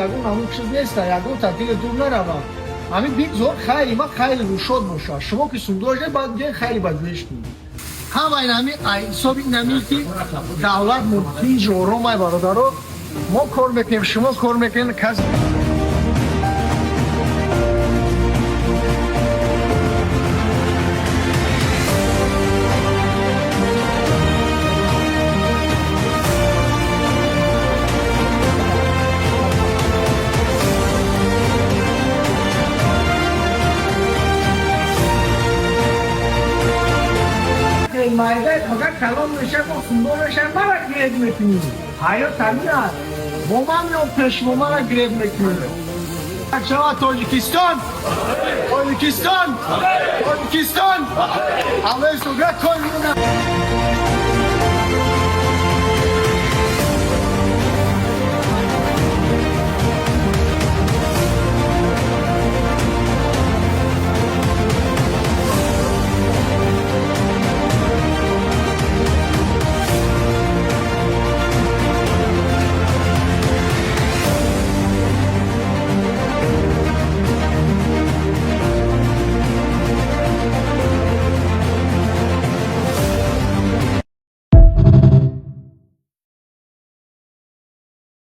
Ягон ҳамун чиз неста, ягон тадбири дур нарава. Ҳамин бигзор хайри ма хайри рӯшод боша. Шумо ки сундошед, баъд биёен хайри ба ҷӯеш кунед. Ҳама инами ҳисоби инами ки давлат тинҷ оромай, бародаро. Мо кор мекунем, шумо кор мекунед, кас майда фақат калон меша, мо сундор меша, мара гиред мекунӣ. Ҳаёт ҳамин аст. Бо ман меом пеш, бо мара гиред мекунӣ. Шава Тоҷикистон, Тоҷикистон, Тоҷикистон. Аллоҳи суга кор.